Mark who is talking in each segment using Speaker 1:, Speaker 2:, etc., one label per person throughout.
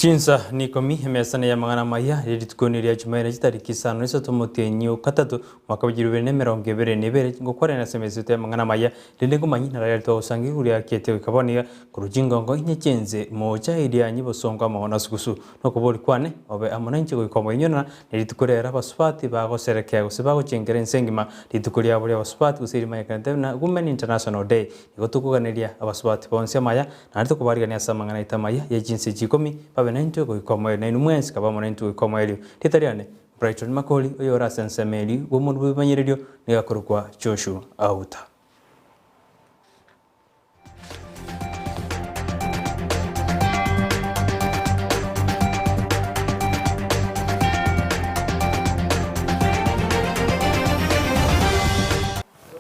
Speaker 1: Chinsa nikomi, emesa ney'amang'ana amaya, rie rituko neria Jumaine chitariki isano na isato omotienyi o gatato, omwaka bw'echilifu ibere na emerongo ebere na ebere, ngokwanera ase emesa yaito y'amang'ana amaya, rende ngomanyie nararia twagosangia igoro yakiete goika bono iga, korwa chingongo inye chi'ense, moocha eria nyibosongo amo na sugusu. Nokobori kwane, obe amo nainche goika omoinyora, ne rituko rero abasubati bagoserekea gose bagochengera ense engima, rituko riabo ri'abasubati gose erimanyekanete buna Women International Day. Nigo tokoganeria abasubati bonsi amaya, Naende tokobarigania ase amang'ana aito amaya ye chinsa echi ikomi, babe naintwe goika omoerio, nainwe mwensi kabe amo naintwe goika omoerio. Rieta riane, Brighton Makori, oyore ase ensemo eria bw'omonwa bw'ebimanyererio, nigo akorokwa Joshua Auta.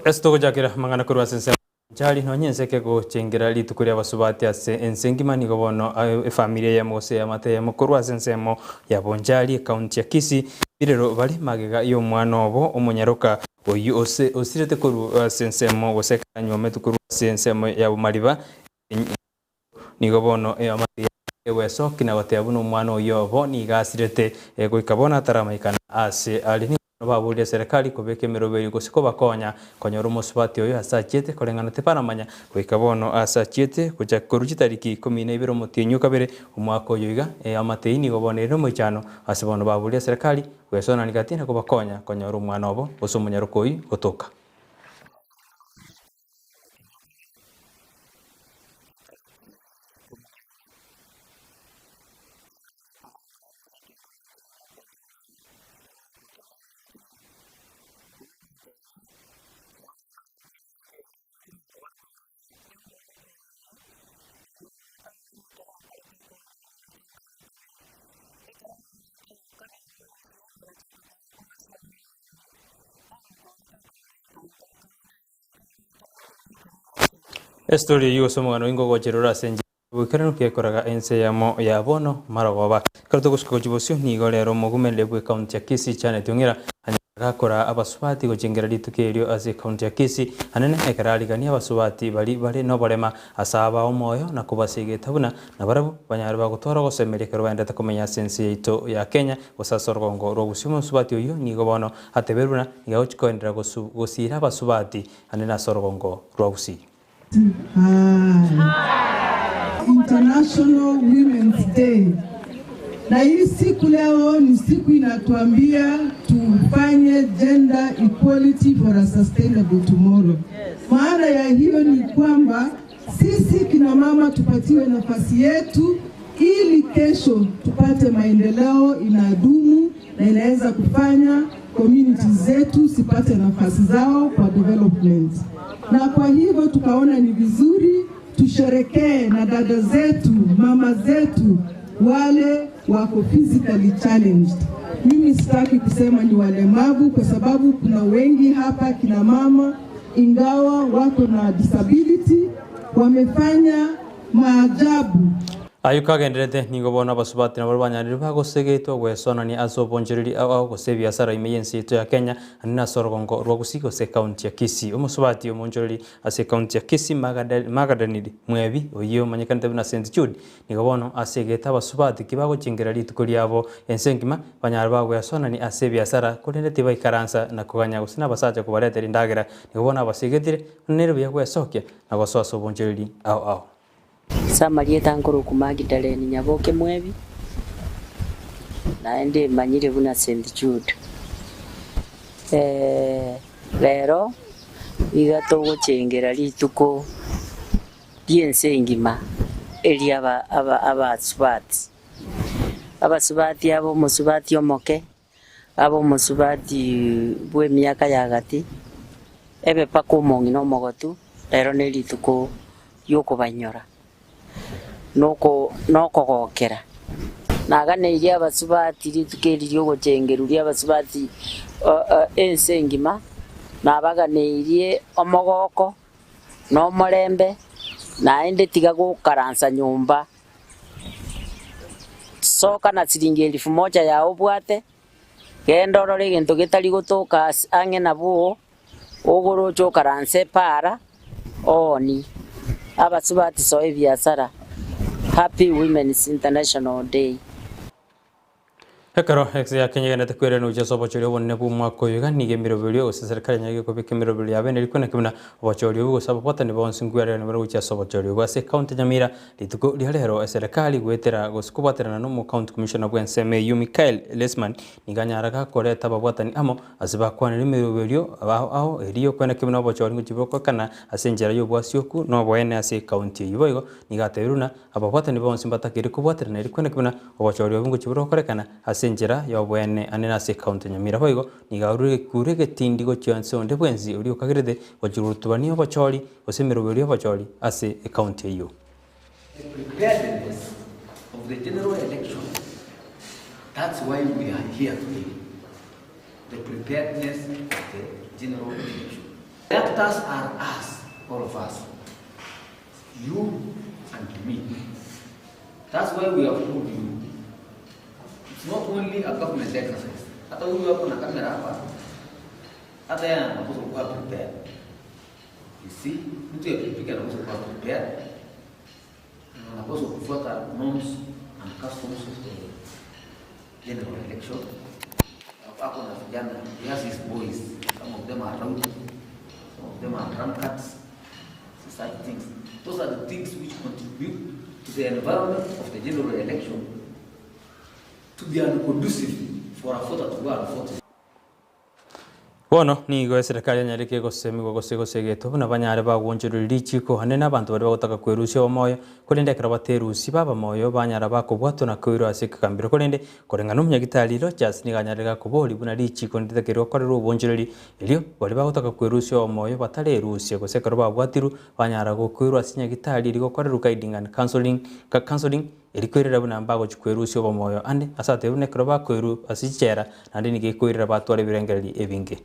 Speaker 1: Ase togochakera amang'ana korwa ase ensemo. Nchari nonya ense kegochengera rituko ri'abasubati ase ense engima nigo bono efamiri eyemo gose eamate eyemo korwa ase ensemo ya Bonchari ekaunti ya Kisii birero bare magega y'omwana obo omonyaroka oyio ose osirete korwa ase ensemo gose ekero anywometwe korwa ase ensemo ya Bomariba Nigo bono eamate yaye egwesokia na goteba buna omwana oyio obo nigo asirete goika bono ataramaikana aase are. Nigo bono baborire eserekari kobeka emeroberio gose kobakonya konyora omosubati oyo ase achiete koreng'ana tibaramanya goika bono aase achiete gochaka korwa chitariki ikomi na ibere omotienyi o kabere omwaka oyo iga. Eamate eyio nigo bono ere nomoichano ase bono baborire eserekari gwesonania gati na kobakonya konyora omwana obo gose omonyaroka oyio gotoka. Estory eyio gose omogano oingo ogocherera ase enchera y'oboikeranu gekoraga ense eyemo ya bono marogoba. Ekero togosuka gochia bosio nigo rero omogumereri bw'ecounty ya Kisii Janet Ong'ira anyare gakora abasubati gochengera rituko erio ase ecounty ya Kisii anene ekero ariganie abasubati baria bare noborema ase abao omoyo na kobasegeta buna nabarabwo banyare bagotwara ogosemeria ekero baendete komenya ase ense yaito ya Kenya gose ase orogongo rwa Gusii. Omosubati oyio nigo bono ateberwe buna nigo agochia koenderera gosiira abasubati ande nase orogongo rwa Gusii.
Speaker 2: International Women's Day. Na hii siku leo ni siku inatuambia tufanye gender equality for a sustainable tomorrow. Maana ya hiyo ni kwamba sisi kina mama tupatiwe nafasi yetu ili kesho tupate maendeleo inadumu na inaweza kufanya community zetu zipate nafasi zao kwa development. Na kwa hivyo tukaona ni vizuri tusherekee na dada zetu, mama zetu wale wako physically challenged. Mimi sitaki kusema ni walemavu kwa sababu kuna wengi hapa kina mama ingawa wako na disability wamefanya maajabu.
Speaker 1: Ayio kagendererete, nigo bono abasubati nabo banyarire bagosegetwa gwesonania ase obonchereri ao ao gose ebiasara ime y'ense yaito ya Kenya naende nase orogongo rwa Gusii gose ekaunti ya Kisii. Omosubati omonchoreri ase ekaunti ya Kisii Magadaniri Mwebi oyio omanyekanete buna St Jude nigo bono asegete abasubati ki bagochengera rituko riabo ense engima banyare bagwesonania ase ebiasara korende tibaikaransa na koganya gose nabasacha kobaretera endagera nigo bono abasegetire buna nere buya gwesokia na gosoa ase obonchoreri ao ao.
Speaker 3: Ase amarieta nkorokwa Magdalene Nyaboke Mwebi, naende manyire buna St. Jude. Rero iga togochengera rituko ri'ense engima eria abasubati. Abasubati aba omosubati omoke, abe omosubati bw'emiaka ya gati, ebe mpaka omong'ina omogotu, rero nerituko ri'okobainyora, noko nokogokera. Naganeirie abasubati rituko eri ri'ogochengerwa ri'abasubati ense engima, nabaganeirie omogoko, na omorembe, naende tiga gokaransa nyomba. Soka na siringi elifu moja yao obwate, genda orore egento getari gotoka ase ang'e nabwo, ogore oche okaranse epaara, oonie. Abasubati soa ebiasara. Happy Women's International Day.
Speaker 1: Ekero ense ya Kenya egendererete kwerera gochia ase obochori obonene bw'omwaka oyo iga, nigo emeroberio gose eserekari enyare gekobeka emeroberio yabo ene rikwe naki buna obochori obwo gose ababwatani bonsi nkwererania bare gochia ase obochori obwo ase ekaunti ya Nyamira rituko ria rero eserekari goetera gose kobwaterana na omo county commissioner bw'ensemo eyio Michael Lesman nigo anyaraga koreta ababwatani amo ase bakwanire emeroberio ao ao erio kweneki buna obochori ngochia bokokana ase enchera y'obwasioku na oboene ase ekaunti eyio boigo nigo atebirie buna Ababwatani bonsi mbatakeire kobwaterana erio kweneki buna obochori obo ngochia borokorekana ase enchera y'oboene ane nase ekaunti ya Nyamira. Boigo nigo arure egekuro egetindi gochia inse onde bwensi oria okagerete gochia gotubania obochori gose emeroberio y'obochori ase ekaunti eyio.
Speaker 4: The preparedness of the general election, that's why we are here today, the preparedness of the general election. The actors are us, all of us. You and me. That's why we have told you. It's not only a government exercise. Hata huyu hapo na kamera hapa, hata yeye anapaswa kuwa prepared. You see, mtu ya pikipiki anapaswa kuwa prepared. Na anapaswa kufuata norms and customs of the general election. Ako na vijana, he has his boys. Some of them are rowdy, some of them are drunkards. Such things. Those are the things which contribute to the environment of the general election to be unconducive for a voter to go and vote.
Speaker 1: Bono nigo eserekari yanyareke gosemigwa gose gosegetwa buna banyare bagwonchoreria richiiko ande nabanto baria bagotaka kwerusia omoyo, korende ekero baterusia baba moyo banyara bakobwatwa na koirwa ase ekegambero. Korende koreng'ana nomonyagitari Rodgers nigo anyarire gakoboria buna richiiko nditakeirwe gokorerwa obwonchoreri Erio baria bagotaka kwerusia omoyo batarerusia, gose ekero babwatirwe banyara gokoirwa ase nyagitari eria gokorerwa guiding and counseling, counseling, eria koirera buna mbagochia kwerusia obomoyo ande ase atebire buna ekero bakoirwa ase chichera naende nigo ekoirera batware ebirengererio ebinge.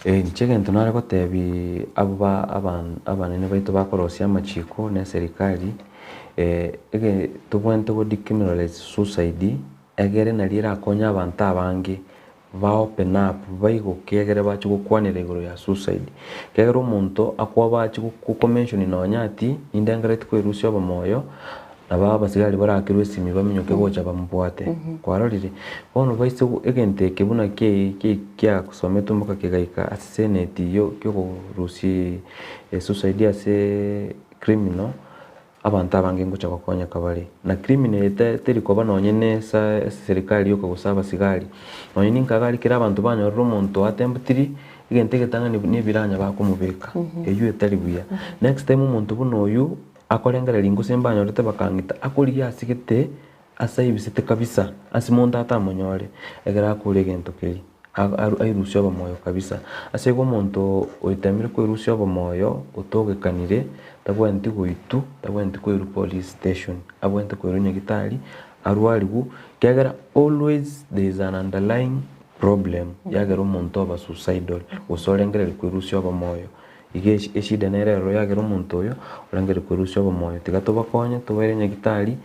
Speaker 5: Inche egento nare gotebi abwo ba aban abanene baito bakorosia amachiko na eserikari, ege tobwenerete go decriminalize suicide, egere naria erakonye abanto abange Ba open up baigoke egere bache gokwanera igoro ya suicide. Ekiagera omonto akoba ache gokomention nonya ati nindengereti kwerusia obomoyo, nabo abasigari barakerwe esimi baminyoke gocha bamobwate. Kwarorire? Bono baise egento eke buna kiasometwe mpaka kegaika ase senate eyio kiokorusia suicide ase criminal. Abanto abange ngocha gokonyeka bare, na criminal eye teri koba nonye ne eserikari yoka gose abasigari. Nonye ninkaga aria kera abanto banyorire omonto atemptiri, egento egetang'ani nebiranya bakomobeka, eywo etari buya. Next time omonto buna oywo, akorengereria gose mbanyorete bakang'ita, akorigia ase gete. Ase aibisete kabisa, ase monto atamonyore, ekero akure egento keria, airusie obomoyo kabisa. Ase igo omonto oitemire kwerusia obomoyo, otogekanire, tabwenereti goitwa, tabwenereti koirwa police station, abwenerete koirwa nyagitari, arwarigwe, ekiagera always there is an underlying problem yagera omonto oba suicidal, gose orengereria kwerusia obomoyo. Iga eshida nere eroro yagera omonto oyo orengereria kwerusia obomoyo. Tiga tobakonye, tobaire nyagitari,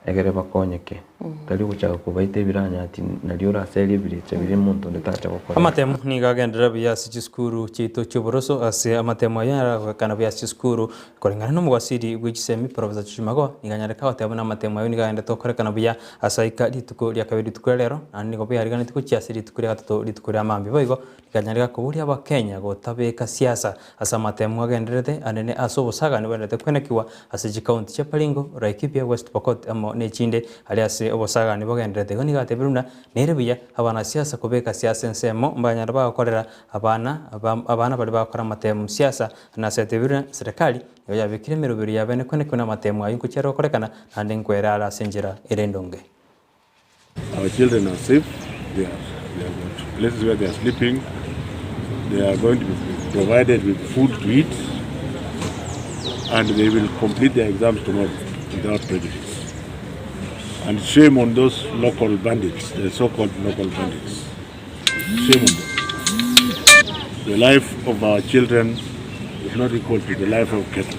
Speaker 5: Egere bakonyeke, tari ogochaka kobaita ebiranya ati nario oraserie ebirecha biria omonto onde tacha gokorera.
Speaker 1: Amatemu nigo agenderera buya ase chisukuru chiaito chi'oboroso. Ase amatemu ayio aragorekana buya ase chisukuru koreng'ana nomogwasiri bwe chisemi Professor Chuchu Magoha nigo anyareke agoteba buna amatemu ayio nigo agenderete gokorekana buya ase aika rituko ria kabere rituko ria rero naende nigo biariganetie gochia ase rituko ria gatato rituko ria mambia boigo nigo anyareke koboria abakenya gotabeka siasa Ase amatemu agendererete anene ase obosagani bwenderete kwenekigwa ase chikaunti chia Baringo, Laikipia, West Pokot amo nechinde aria ase obosagani bogendererete. Igo nigo atebire buna nere buya abanasiasa kobeka siasa ensemo mbanyare bagokorera abana abana baria bagokora amatemu siasa nase atebire buna serikali nigo yabekire emeroberi yabene kwenekigwa namatemu ayio nkochiare gokorekana naende nkwere are ase enchera ere endonge.
Speaker 6: Our children are safe, they are, they have got places where they are sleeping, they are going to be provided with food to eat, and they will complete their exams tomorrow without prejudice. And shame on those local bandits, the so-called local bandits. Shame on them. The life of our children is not equal to the life of cattle.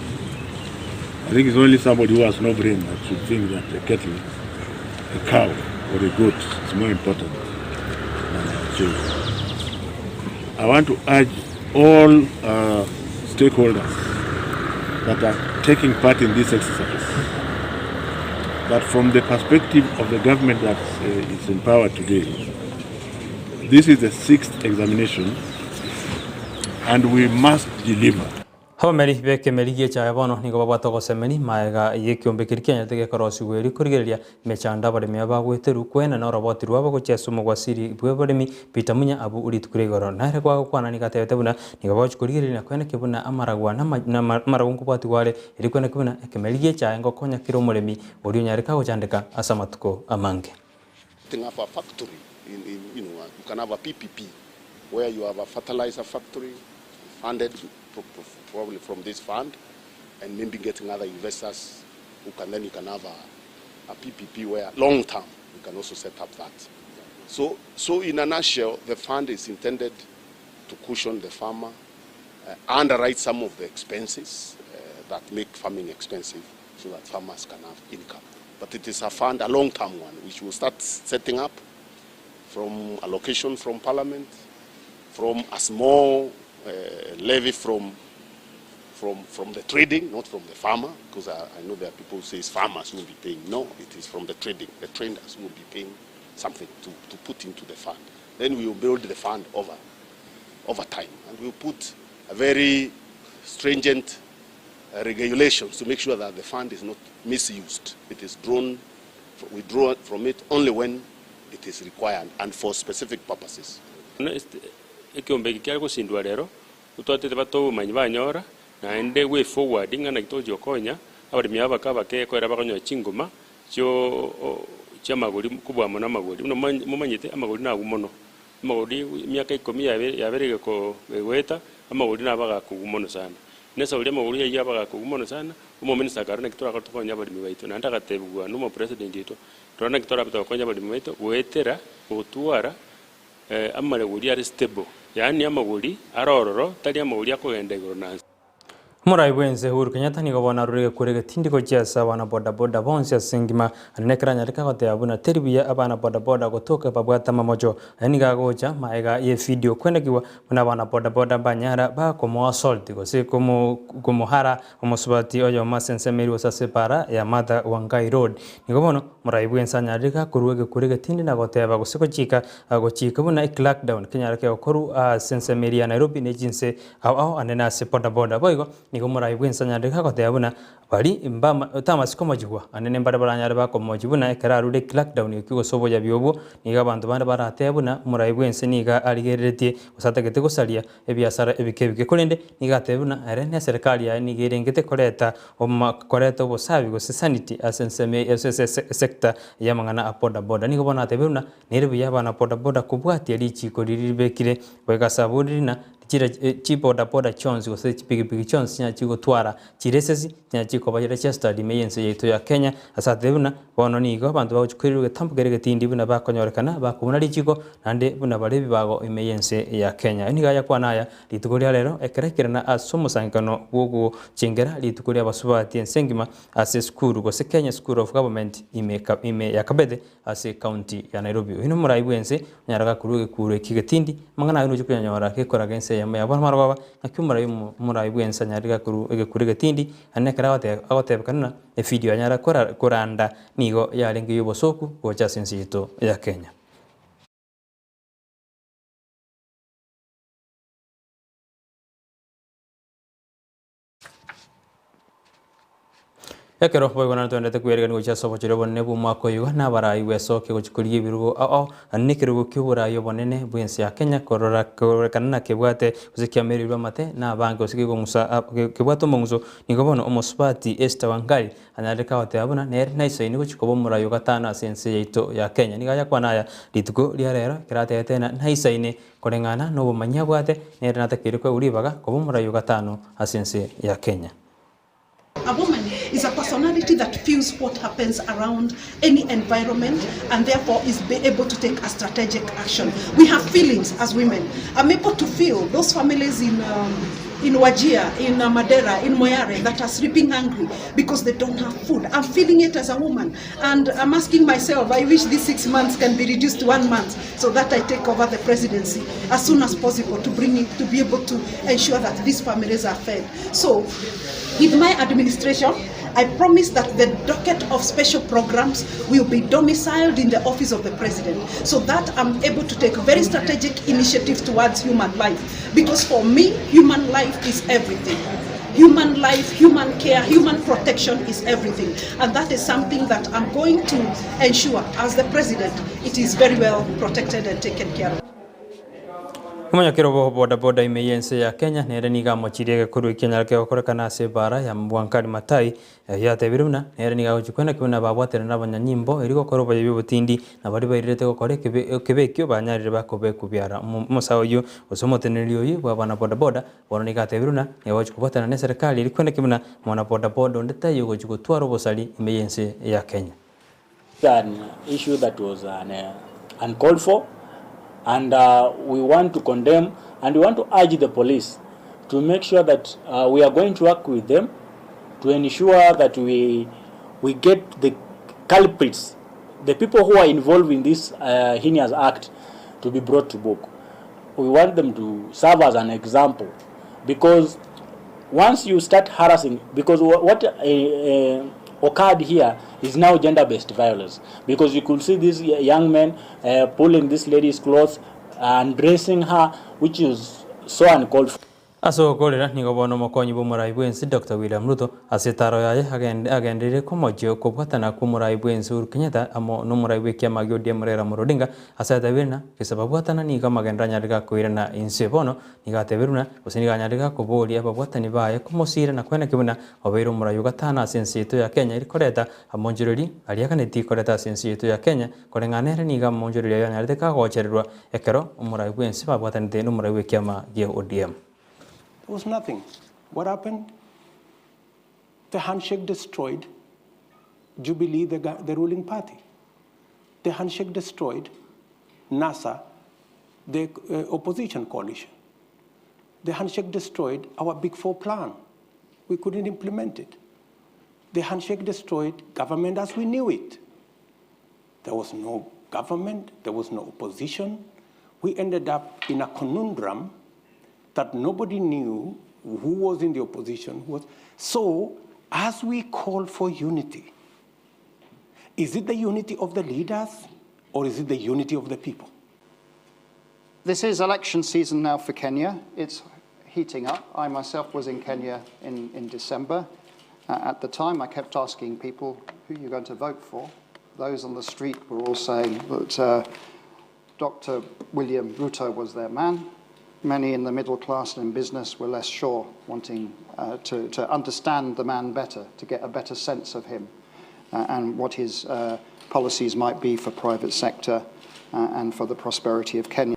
Speaker 6: I think it's only somebody who has no brain that should think that a cattle, a cow or a goat is more important than our children. I want to urge all stakeholders that are taking part in this exercise But from the perspective of the government that is in power today, this is the sixth examination and we must deliver.
Speaker 1: Abameri b'ekemeri gi'echaye bono nigo babwate ogosemeri magega y'ekiombe keria kianyarete gekorosigwa erio korigereria emechando abaremi aba bagweterwa koenana oroboti rwabo gochia ase omogwasiri bw'oboremi Peter Munya abwo rituko ria igoro. Nere gwagokwana nigo atebete buna nigo bagochia korigereria na koenekia buna amaragwa amaragwa nkobwatigwa are erio koenekia buna ekemeri gi'echaye ngokonya kera omoremi oria onyare kagochandeka ase amatuko amange.
Speaker 7: Setting up a factory in, in, you know, you can have a PPP where you have a fertilizer factory funded probably from this fund and maybe getting other investors who can then you can have a, a PPP where long term you can also set up that. So, so in a nutshell, the fund is intended to cushion the farmer, uh, underwrite some of the expenses uh, that make farming expensive so that farmers can have income. But it is a fund, a long-term one, which we'll start setting up from allocation from parliament, from a small uh, levy from, from, from the trading, not from the farmer, because I, I know there are people who say it's farmers who will be paying. No, it is from the trading. The traders who will be paying something to, to put into the fund. Then we will build the fund over, over time. And we'll put a very stringent regulations to make sure that the fund is not misused. It is drawn, we draw from it only when it is required and for specific purposes.
Speaker 8: Ekeombe eke kiare gosindwa rero, ntwatete bate obomanyi banyora, naende way forward ng'a naki togochia gokonya abaremi aba bake abake ekero bakonyora chingoma chio chiamagori kobua mono amagori. Buna momanyete amagori nagwo mono, amagori emiaka ikomi yabe yabeire egeko egoeta, amagori nabo agakogwa mono sana. Nesauri amagori ayio abagakogwa mono sana, omominista akarora naki torakore tokonye abaremi baito. Naende agatebigwa na omopresident oito, rora naki torabe togokonya abaremi baito goetera gotwara Amagori are stable, yaani amagori are ororo, tari amagori akogenda igoro na nse.
Speaker 1: Omorai bw'ense Uhuru Kenyatta nigo bono arure egekuro egetindi gochia ase abana bodaboda bonsi ase engima naende ekero anyarete agoteba buna teri buya abana bodaboda gotoka babwate amamocho. Aya nigo agocha magega y'efidio kwenekigwa buna abana bodaboda mbanyara bakomoa assault gose komohara omosubati oyomo ase ensemo eria gose ase ebara ya Martha Wangai Road. Nigo bono Morai bw'ense anyarire gakorua egekuro egetindi na goteba gose gochika gochika buna ecrackdown kenyare kegokorwa ase ensemo eria ya Nairobi ne chinse ao ao ande nase boda boda. Boigo nigo morai bw'ense anyarire gagoteba buna bari mbama tamasi komochigwa ande nembare baranyare bakomochi buna ekero arure ecrackdown ekio gose oboyabi obwo nigo abanto bande baratebe buna omorai bw'ense nigo arigereretie gose atagete gosaria ebiasara ebike ebike korende nigo atebe buna ere neserekari yaye nigo erengete koreta Oma koreta obosabi gose sanity ase ensemo eye ase ase esector y'amang'ana a boda boda. Nigo bono atebire buna nere buya abana boda boda kobwatia richiko riria ribekire goika ase abwo rina chire chi boda boda chionsi gose chipigipigi chionsi chinya chigotwara chiresesi chinya chikoba registered ime y'ense yaito ya Kenya ase atebire buna bono nigo abanto bagochia koirerwa egetambo kere egetindi buna bakonyorekana bakobuna richiko naende buna bare ebibago ime y'ense ya Kenya. Nigo ayakwana aya Rituko ria rero ekero aikerana ase omosangererekano bw'ogochengera rituko ri'abasubati ense engima ase esukuru gose Kenya School of Government ime ime ya Kabete ase ecounty ya Nairobi. Oyio nomorai bwense onyare gakorwa egekuro eki getindi amang'ana ayio nochia koyanyora gekoraga ense eyemo yabo amarogoba naki omorai omorai bwense anyare gakorwa egekuro egetindi naende ekero agoteba agotebekana ng'a efidio anyara koranda nigo yarenge yobosoku gocha ase ense yaito ya Kenya. Ekero boigo naende togendete kweregania gochia ase obochori obonene bw'omwaka oyo iga, nabarai bwesokia gochia korigia ebirogo ao ao, naende nekerogo ki'oborai obonene bw'ense ya Kenya korora kororekana na kebwate gose kiamereirwe amate na abange gose kegong'usa kebwate omong'uso, nigo bono omosubati Esther Wangari Anyarire kagoteba buna nere naisoine gochia koba omorai o gatano ase ense yaito ya Kenya. Nigo ayakwana aya rituko ria rero ekero atebete ng'a naisaine koreng'ana nobomanyi abwate, nere natakeire koegwa ribaga koba omorai o gatano ase ense ya Kenya.
Speaker 9: A woman is a personality that feels what happens around any environment and therefore is be able to take a strategic action. We have feelings as women. I'm able to feel those families in um, in Wajir, in uh, Madera, in Moyale that are sleeping hungry because they don't have food. I'm feeling it as a woman and I'm asking myself, I wish these 6 months can be reduced to 1 month so that I take over the presidency as soon as possible to bring it, to be able to ensure that these families are fed. So with my administration, I promise that the docket of special programs will be domiciled in the office of the president so that I'm able to take very strategic initiatives towards human life. Because for me, human life is everything. Human life, human care, human protection is everything. And that is something that I'm going to ensure as the president it is very well protected and taken care of.
Speaker 1: Omonyakero bwa bodaboda ime y'ense ya Kenya nere nigo amochirie egekorwa ekianyare kegokorekana ase ebara ya Wangari Maathai eyio yatebire buna nere nigo agochia kwena ki buna babwaterana nabanyanyimbo erio gokora oboyia bw'obotindi na baria bairerete gokora ekebe ekebe ekio banyarire bakobekwa biara. Omosae oyio gose omoteneneri oyio bwa abana bodaboda bono nigo atebire buna nigo agochia kobwaterana na eserekari erio kwena ki buna mwana bodaboda onde taiyo ogochia gotwara obosari ime y'ense ya Kenya.
Speaker 10: An issue that was uncalled for and we want to condemn and we want to urge the police to make sure that we are going to work with them to ensure that we, we get the culprits, the people who are involved in this heinous act to be brought to book. We want them to serve as an example because once you start harassing, because what occurred here is now gender-based violence, because you could see these young men pulling this lady's clothes and dressing her, which is so uncalled for.
Speaker 1: Ase ogokorera nigo bono omokonyi bw'omorai bw'ense Doctor William Ruto ase etaro yaye agenderire komochia okobwatana kw'omorai bw'ense Uhuru Kenyatta amo nomorai bw'ekiama gia ODM Raila Amolo Odinga ase atabire na gese babwatana nigo amagenderero anyarire gakoirana inse bono Nigo atebire buna, gose nigo anyarire koboria ababwatani baye komosiira na koeneki buna obeire omorai o gatano ase ense yaito ya Kenya eri koreta amonchoreri aria aganetie koreta ase ense yaito ya Kenya koreng'ana nere nigo amonchoreri ayo anyarete kagochererwa ekero omorai bwensi babwatanete nomorai bw'ekiama gia ODM.
Speaker 11: There was nothing. What happened? The handshake destroyed Jubilee, the, the ruling party. The handshake destroyed NASA, the uh, opposition coalition. The handshake destroyed our Big Four plan. We couldn't implement it. The handshake destroyed government as we knew it. There was no government, there was no opposition. We ended up in a conundrum that nobody knew who was in the opposition. Who was. So, as we call for unity, is it the unity of the leaders or is it the unity of the people?
Speaker 12: This is election season now for Kenya. It's heating up. I myself was in Kenya in, in December. Uh, at the time, I kept asking people, who are you going to vote for? Those on the street were all saying that uh, Dr. William Ruto was their man. Many in the middle class and in business were less sure, wanting uh, to, to understand the man better, to get a better sense of him uh, and what his uh, policies might be for private sector uh, and for the prosperity of Kenya.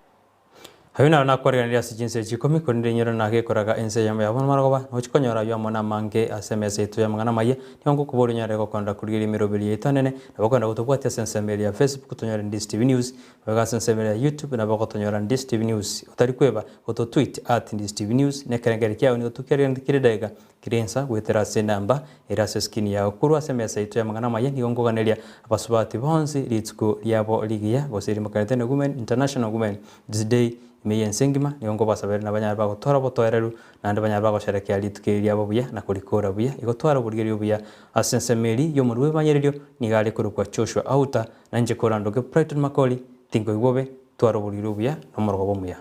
Speaker 1: Ayio naro nakwareganirie ase chinsa echi ikomi, korende rinyoro nagekoraga ense eyemo yabo namarogoba, nochia konyora ayio amo namange ase emesa yaito y'amang'ana amaya, nigo ngokoboria onyare gokonda korigereria emeroberi yaito enene, nabo okogenda gotobwatia ase ensemo eria ya Facebook tonyore Ndisi TV News, Boigo ase ensemo eria ya YouTube nabo ogotonyora Ndisi TV News, otari kweba gototweet at Ndisi TV News, na ekerengerio kiao nigo tokiarigeretie kera edageka Kera ensa goetera ase enamba ere ase eskrini yao korwa ase emesa yaito y'amang'ana amaya nigo nkoganeria abasubati bonsi rituko riabo rigiya gose rimokanete na Women International Women this Day ime y'ense engima nigo nkobasabera nabanyare bagotwara obotoereru naende banyare bagosherekea rituko eri riabo buya na korikora buya igo twara oborigereria obuya ase ensemo eri y'omorwoti bw'ebimanyererio nigo are korokwa Joshua Auta na inche korandoke Brighton Makori tinkoigwa bobe twara oboriri obuya na omorogoba omuya.